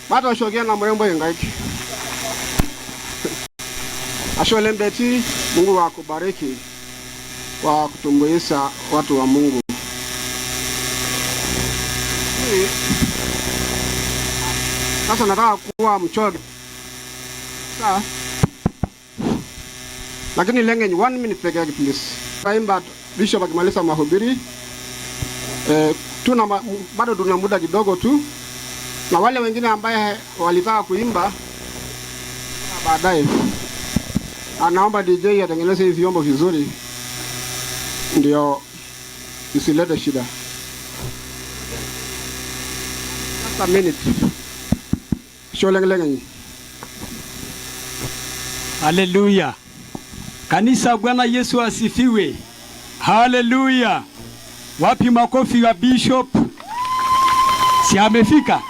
Matooshoki ena murembo inkaik. Ashe oleng Betty, Mungu akubariki kwa kutumbuiza watu wa Mungu. Sasa nataka kuwa mchoge. Sawa? Lakini lenge ni 1 minute peke yake please. Taimba Bishop akimaliza mahubiri. Bado tuna muda kidogo tu. Na wale wengine ambaye walitaka kuimba baadaye. Anaomba DJ atengeneze hivi vyombo vizuri ndio isilete shida. Just a minute. Sholeng. Haleluya. Kanisa, Bwana Yesu asifiwe. Haleluya. Wapi makofi ya Bishop? Si amefika?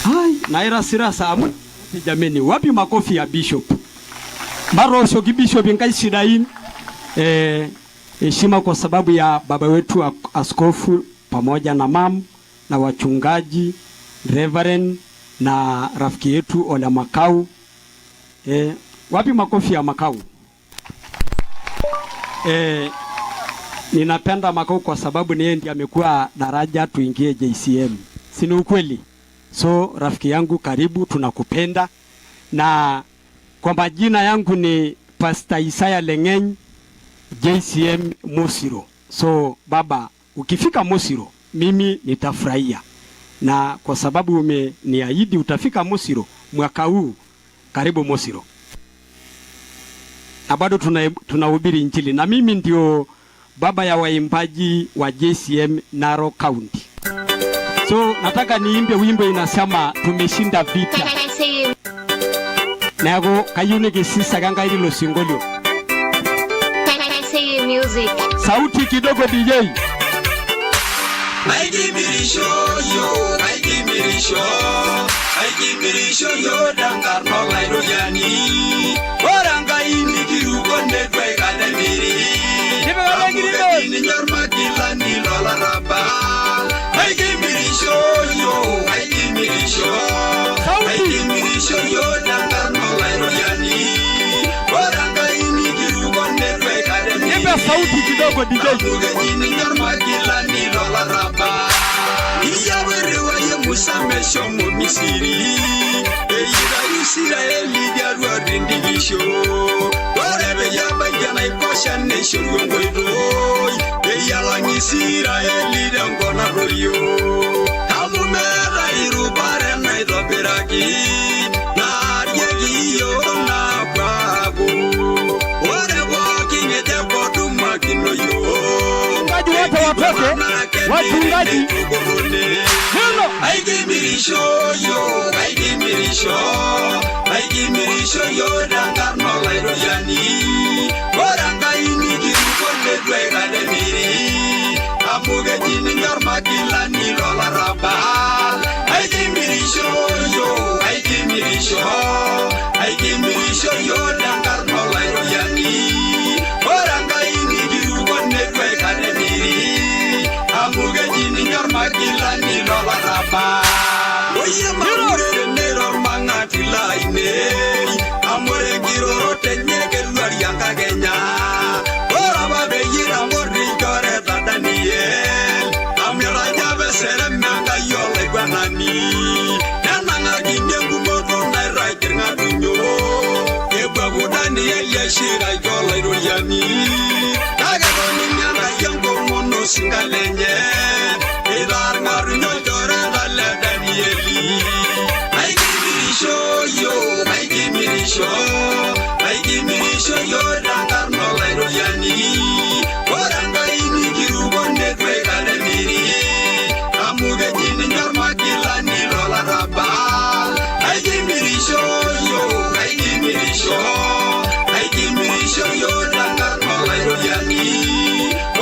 Ai, naira sirasa amu. Jameni, wapi makofi ya Bishop? Marosho ki Bishop ngai sidain. Heshima kwa sababu ya baba wetu askofu pamoja na mam na wachungaji, Reverend na rafiki yetu Ole Makau. Wapi makofi ya Makau? Ninapenda Makau kwa sababu ni yeye ndiye amekuwa daraja tuingie JCM. Si ni ukweli? So rafiki yangu karibu, tunakupenda. Na kwa majina yangu ni Pastor Isaiah Leng'eny, JCM Mosiro. So baba, ukifika Mosiro mimi nitafurahia. Na kwa sababu umeniahidi utafika Mosiro mwaka huu, karibu Mosiro. Na bado tunahubiri Injili. Na mimi ndio baba ya waimbaji wa JCM Narok County. So nataka niimbe wimbo inasema tumeshinda vita. Neeku kayieu nikisisaki Enkai ilo sinkolio. Music. Sauti kidogo DJ. Aikimirisho yo, aikimirisho, aikimirisho yo tenkarna Olaitoriani. Ore Enkai nikiruko neitu aikata emiri. Amu keji ninye ormakilani lolarabal. Aikimirisho yo, aikimirisho, aikimirisho yo tenkarna Olaitoriani. Ore Enkai nikiruko neitu aikata emiri. Nipe sauti kidogo DJ. Amu keji ninye ormakilani lolarabal. Iyie apa oirriwayie Musa meshomo Misiri, eyitayu Isiraeli tiatua orrindikisho. Ore peyie ebaiki enaiposha neishoru enkoitoi, peyie elang Isiraeli tenkop natoyio. Amu meeta erubare naitobiraki, naarieki iyiok naapuo aaku. Ore pooki ng'ejuk odumakinoyu, Wachungaji wote watoke, wachungaji. Hilo. Aikimirisho yo, aikimirisho, aikimirisho yo tenkarna Olaitoriani. Ore Enkai nikiruko neitu aikata emiri, amu keji ninye ormakilani lolarabal. Aikimirisho yo, aikimirisho, aikimirisho yo tenkarna Olaitoriani. Ore Enkai nikiruko neitu aikata emiri, amu keji ninye ormakilani lolarabal. Oyie maure teneiro ormang'ati lainei, amu ore nkirorot enye keluari enkakenya. Ore apa peyie itang'or ilchoreta Daniel, amu etaja apa eserem Enkai olaiguanani. Nenang'akini engumoto nairrag irng'atunyo, epuaku Daniel eshiraki Olaitoriani. Kake etoning'o Enkai enkomono osinka lenye, eitaa irng'atunyo ilchoreta le Danieli. Aikimirisho yo, aikimirisho, aikimirisho yo tenkarna Olaitoriani. Ore Enkai nikiruko neitu aikata emiri, amu keji ninye ormakilani lolarabal. Aikimirisho yo, aikimirisho, aikimirisho yo tenkarna Olaitoriani.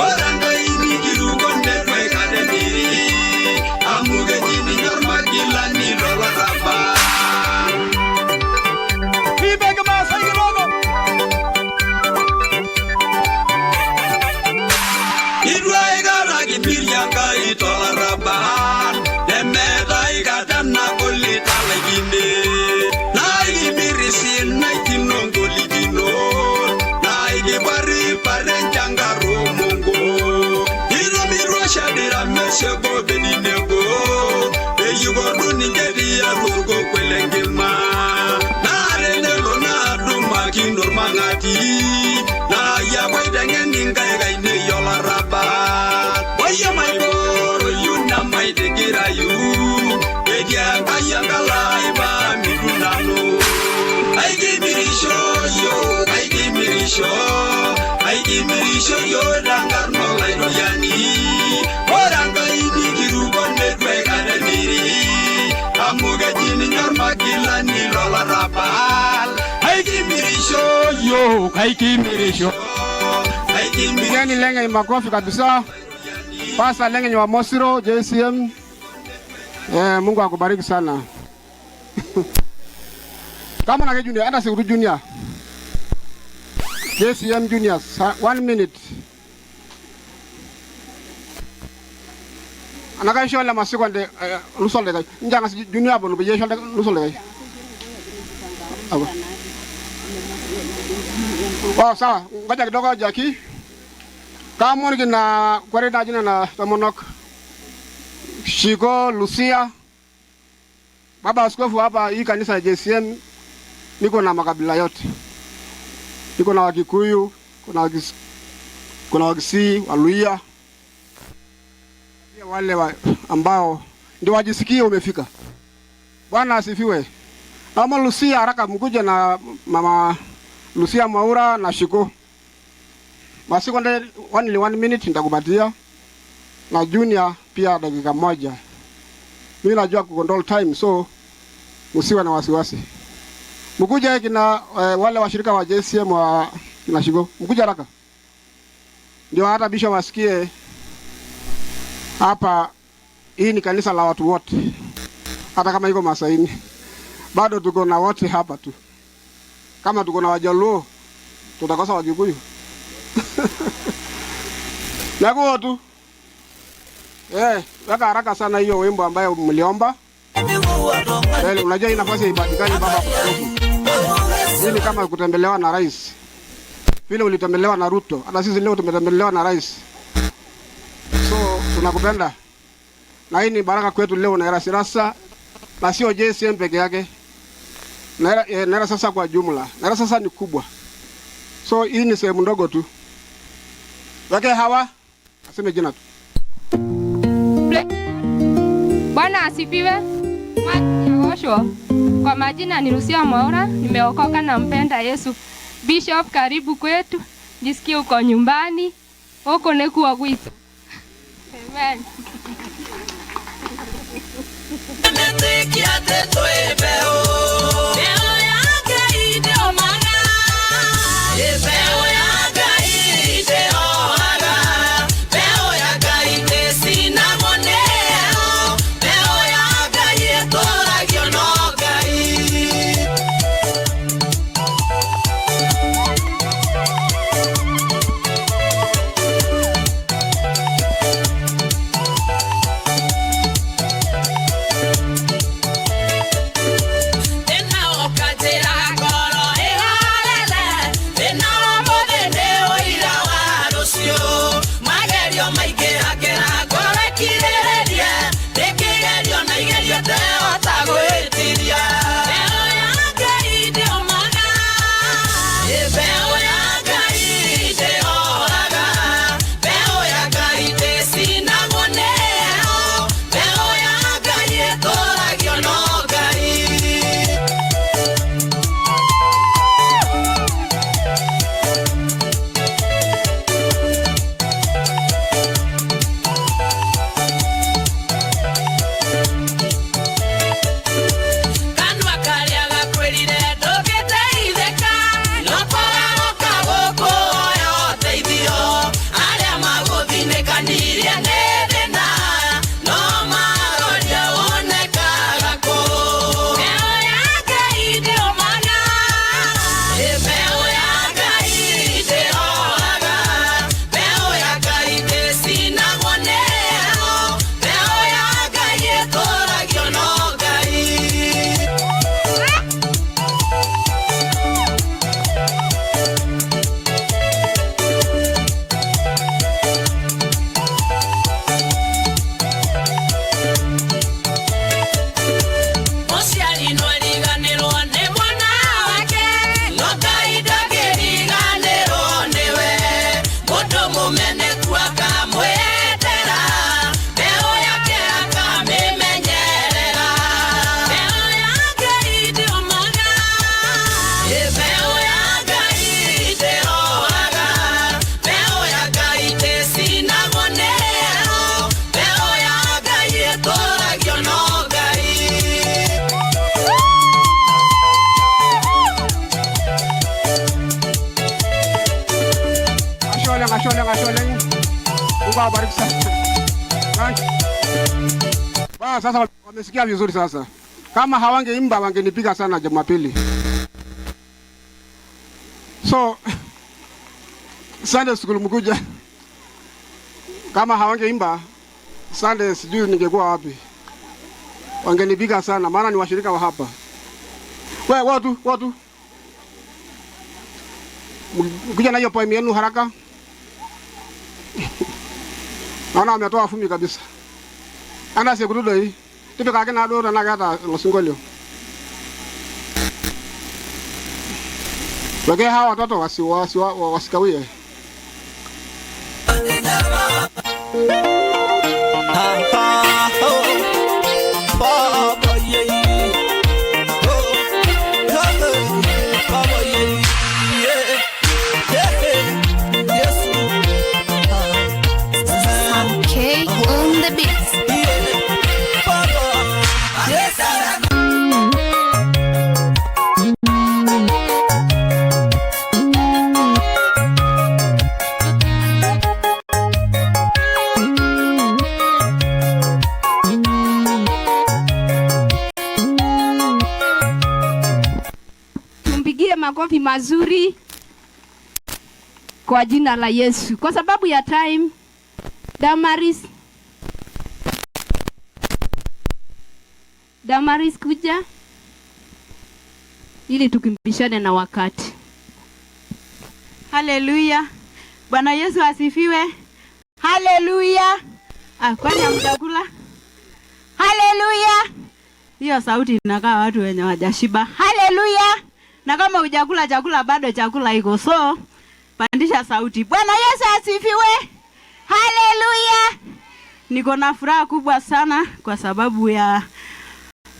Ore Enkai nikiruko neitu supati naa iyie apa oiteng'en inkaik ainei olarrabal. Oyie maiboro iyieu nemaitigirayu, etii Enkai enkalo ai paa mitu nanu. Aikimirisho yiok, aikimirisho, aikimirisho yiok tenkarna Olaitoriani. Ore Enkai nikiruko neitu aikata emiri, amu keji ninye ormagilani lolarrabal. Aikimirisho yiok, aikimirisho, aikimirisho. Pigeni Lenge makofi kabisa. Pastor Lenge wa Mosiro JCM. Mungu akubariki sana. Kama na junior, enda siku junior. JCM junior, 1 minute. Anaka shola masiko nde nusu dakika. Njanga si junior hapo nubiye shola nusu dakika. Hapo. Oh, sawa. Ngoja kidogo Jackie. Kama kina kwareta jina na Tomonok. Shiko Lucia. Baba askofu hapa hii kanisa ya JCM niko na makabila yote. Niko na Wakikuyu, kuna Wakisii, Waluhya. Pia wale ambao ndio wajisikie umefika. Bwana asifiwe. Mama Lucia haraka mkuje na mama Lucia Mwaura na Shiko. Basi nde only 1 minute nitakupatia. Na Junior pia dakika moja. Mimi najua ku control time, so msiwe na wasiwasi. Mkuje kina wale washirika wa JCM wa kina Shiko. Mkuje haraka. Ndio hata bishop wasikie hapa hii ni kanisa la watu wote. Hata kama iko Masaini. Bado tuko na wote hapa tu. Kama tuko na Wajaluo, tutakosa Wakikuyu. Nakuwa tu. Weka haraka sana hiyo wimbo ambayo mliomba. Unajua hii nafasi haipatikani baba askofu. Hii ni kama kutembelewa na rais. Vile ulitembelewa na Ruto, hata sisi leo tumetembelewa na rais. So tunakupenda. Na hii ni baraka kwetu leo na Erasirasa, na sio JCM peke yake. Na Erasasa kwa jumla. Na Erasasa ni kubwa. So hii ni sehemu ndogo tu. Wake hawa aseme jina tu. Bwana asifiwe. Mwana kwa majina ni Lucia Mwaura, nimeokoka na mpenda Yesu. Bishop, karibu kwetu. Jisikie uko nyumbani. Huko nekuwa gwitu. Amen. Ashe oleng, ashe oleng. Mungu awabariki sana. Sasa wamesikia vizuri sasa. Kama hawangeimba wangenipiga sana Jumapili. So Sunday school mkuja. Kama hawangeimba Sunday sijui ningekuwa wapi. Wangenipiga sana maana ni washirika wa hapa. We watu, watu. Mkuja na hiyo poem yenu haraka. Naona wametoa fumi kabisa. Ana sekurudo hii. Tipikaki naa duo tenaa keeta ilo sinkolio. Wekee hawa watoto wasikawie. K on the beat. Tumpigie makofi mazuri kwa jina la Yesu. Kwa sababu ya time, Damaris, Damaris kuja ili tukimbishane na wakati. Haleluya. Bwana Yesu asifiwe. Haleluya. Kwani hamjakula? Haleluya. Hiyo sauti inakaa watu wenye hawajashiba. Haleluya. Na kama hujakula chakula bado chakula iko. So pandisha sauti. Bwana Yesu asifiwe. Haleluya. Niko na furaha kubwa sana kwa sababu ya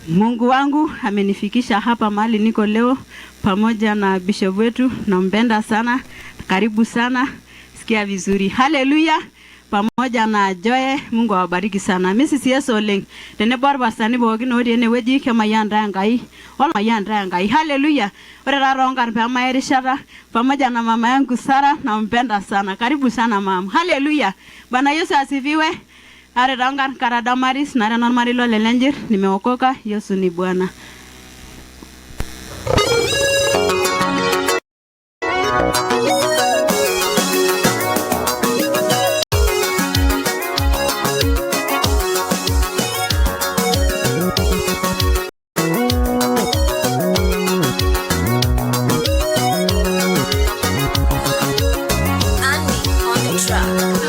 Mungu wangu amenifikisha hapa mahali niko leo pamoja na bishop wetu. Nampenda sana. Karibu sana. Sikia vizuri. Haleluya. Pamoja na Joy, Mungu awabariki sana. Mimi si Yesu oleng. Tenebo orpastani pookin otii enewueji kemayian taa Enkai. Olmayian taa Enkai. Haleluya. Ore taata toonkarn pee erishata pamoja na mama yangu Sara, nampenda sana. Karibu sana mama. Haleluya. Bwana Yesu asifiwe. Are toonkarn kara Damaris, nara normarei lo Lelenjir, nimeokoka, Yesu ni Bwana. Annie on the track.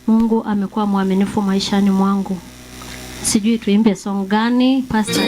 Mungu amekuwa mwaminifu maishani mwangu. Sijui tuimbe song gani, Pastor.